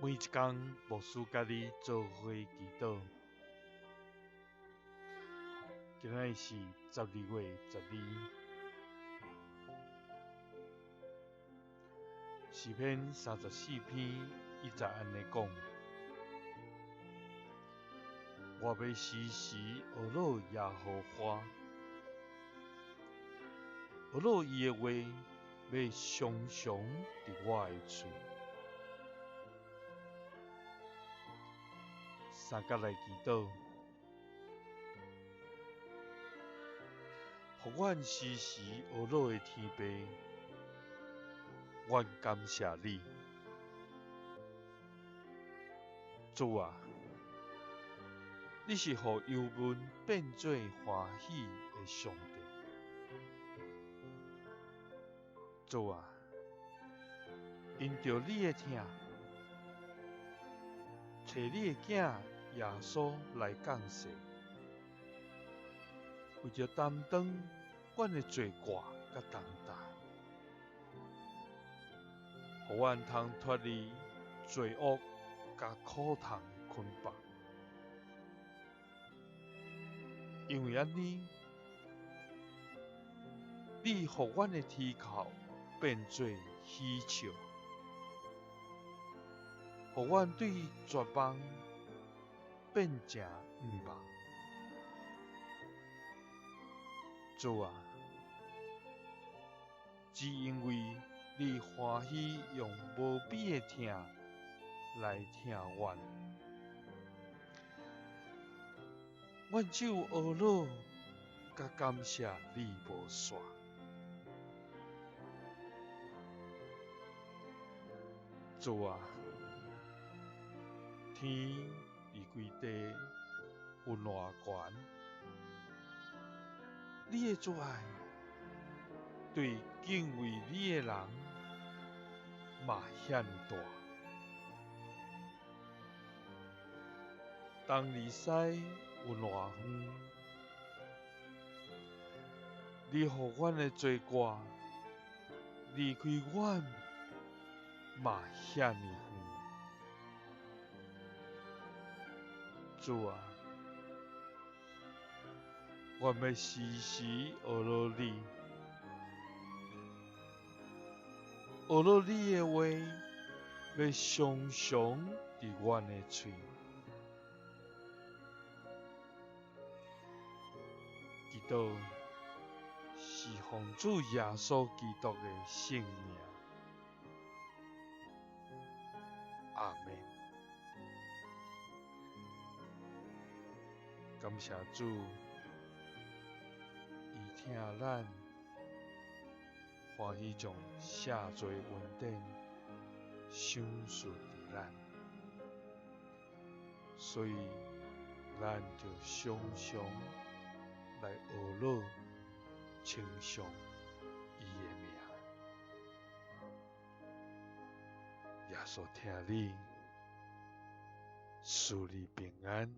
每一工，牧師佮你做伙祈禱。今仔日是12月12，詩篇34篇1節按呢講：我欲時時呵咾耶和華，呵咾伊的話欲常常佇我的喙。三角來祈禱，予阮時時呵咾的天父，阮感謝你，主啊，你是予憂悶變做歡喜的上帝。主啊，因著你的疼，揣你的囝耶穌來降世，為著擔當阮的罪過佮重擔，予阮通脫離罪惡佮苦痛的捆綁。因為按呢，你予阮的啼哭變做喜笑，予阮對絕望變成向望。主啊，只因為你歡喜用無比的疼來疼阮，阮只有呵咾佮感謝你無煞。主啊，天離開地有偌懸，你的慈愛對敬畏你的人嘛遐爾大。東離西有偌遠，你予阮的罪過離開阮嘛遐爾遠。主啊，阮欲時時呵咾你，呵咾你的話欲常常佇阮的喙。祈禱是奉主耶穌基督的聖名，阿們。感謝主，伊疼咱，歡喜將赦罪恩典賞賜予咱，所以咱就常常來呵咾稱頌伊的名。耶穌疼你，賜你平安。